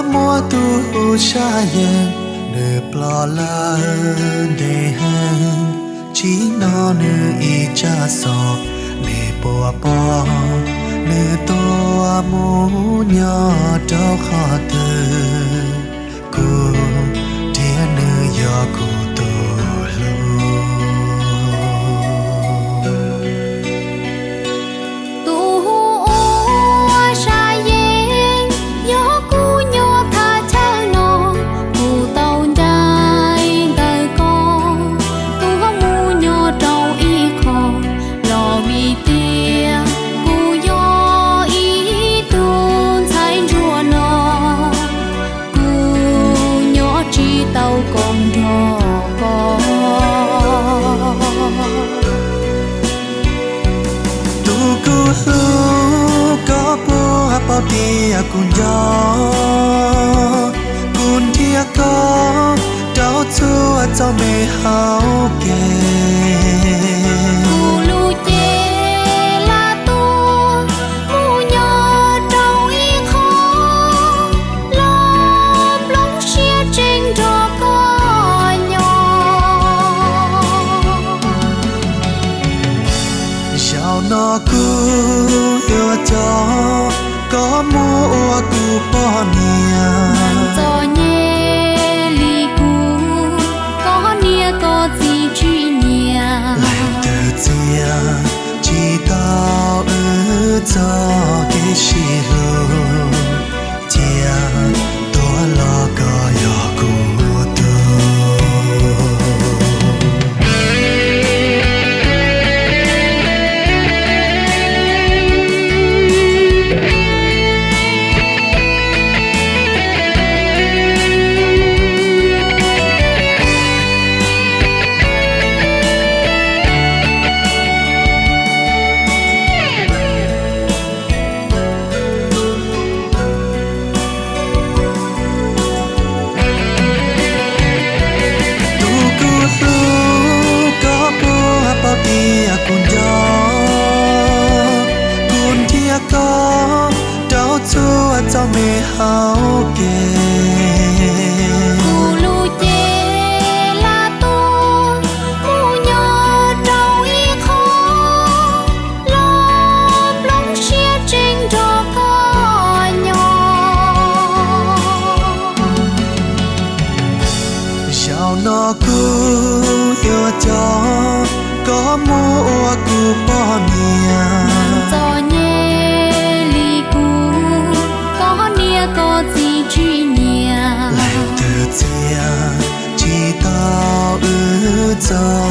Muaj tus sav yeej, nws ploj lawm ntev heev, tsim no nws ib tsam xom, nej puas pom nws tuaj mus nyob rau qhov twg? Kuv nrhiav nws yog kuv tus hlub. Tus uas sav yeej, yog kuv nyob thaj chaw no, kuv tau ncaim ntawm koj tuaj mus nyob rau ib qho, los vim tias kuv yog ib tug ntxhais ntsuag no, kuv nyob tsis tau koom nrog koj. Tus kuv hlub, koj puas paub tias kuv nco kuv nrhiav koj rau txhua txoj me hauv kev. Kuv lub cev lam tuaj mus nyob rau ib qho, los plob siab tseem nrog koj nyob. Zaum no kuv yuav coj koj mus ua kuv poj niam. Txom nyem li kuv, koj niam koj txiv tsis nyiam. Leej twg txiav tsis tau wb txoj kev sib hlub, cia tuag los koj yog kuv tug. Tus kuv hlub, koj puas paub tias kuv nco kuv nrhiav koj rau txhua txoj me hauv kev. Kuv lub cev lam tuaj mus nyob rau ib qho, los plob siab tseem nrog koj nyob. Zaum no kuv yuav coj koj mus ua kuv poj niam. Txom nyem li kuv, koj niam koj txiv tsis nyiam. Leej twg txiav tsis tau wb txoj